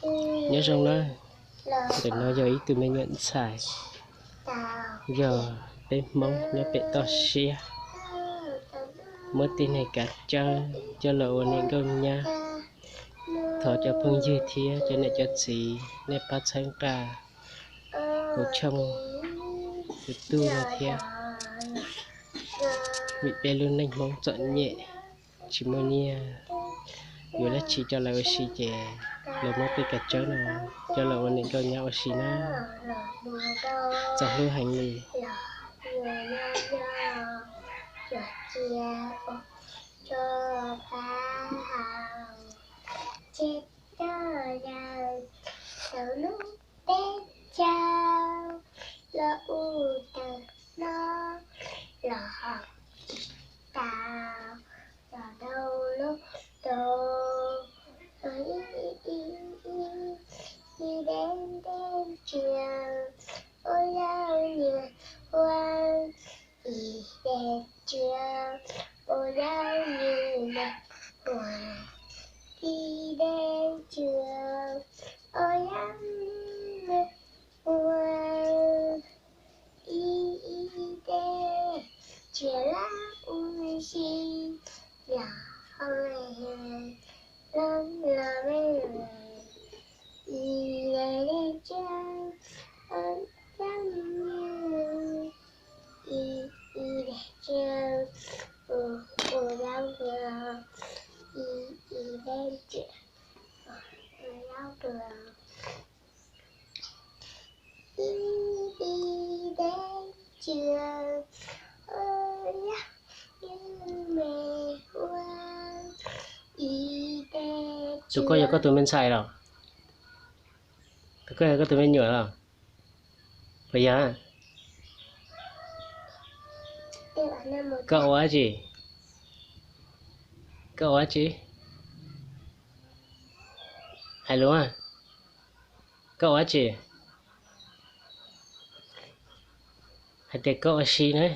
Nyob zoo na, ntawm no yog ib tug me nyuam ntxhais, yog peb Hmoob nyob pem toj siab, muab tib neeg kav tsawb coj los ua niam nkauj nyab. Thov cov phooj ywg thiab cov niam cov txiv nej pab txhawb nqa kuv tshooj YouTube no thiab, vim peb lub neej Hmoob txom nyem, tsis muaj nyiaj yuav dab tsi coj los ua si ces lawv muab tej kav tsawb no coj los ua niam nkauj nyab ua si na. Txaus hlub heev li. Tus koj yog koj tus me ntxhais los? Tus koj yog koj tus me nyuam los? Puas yog? Koj ua dab tsi? Koj ua dab tsi? Hais lus, koj ua dab tsi? Hais tias koj ua si na.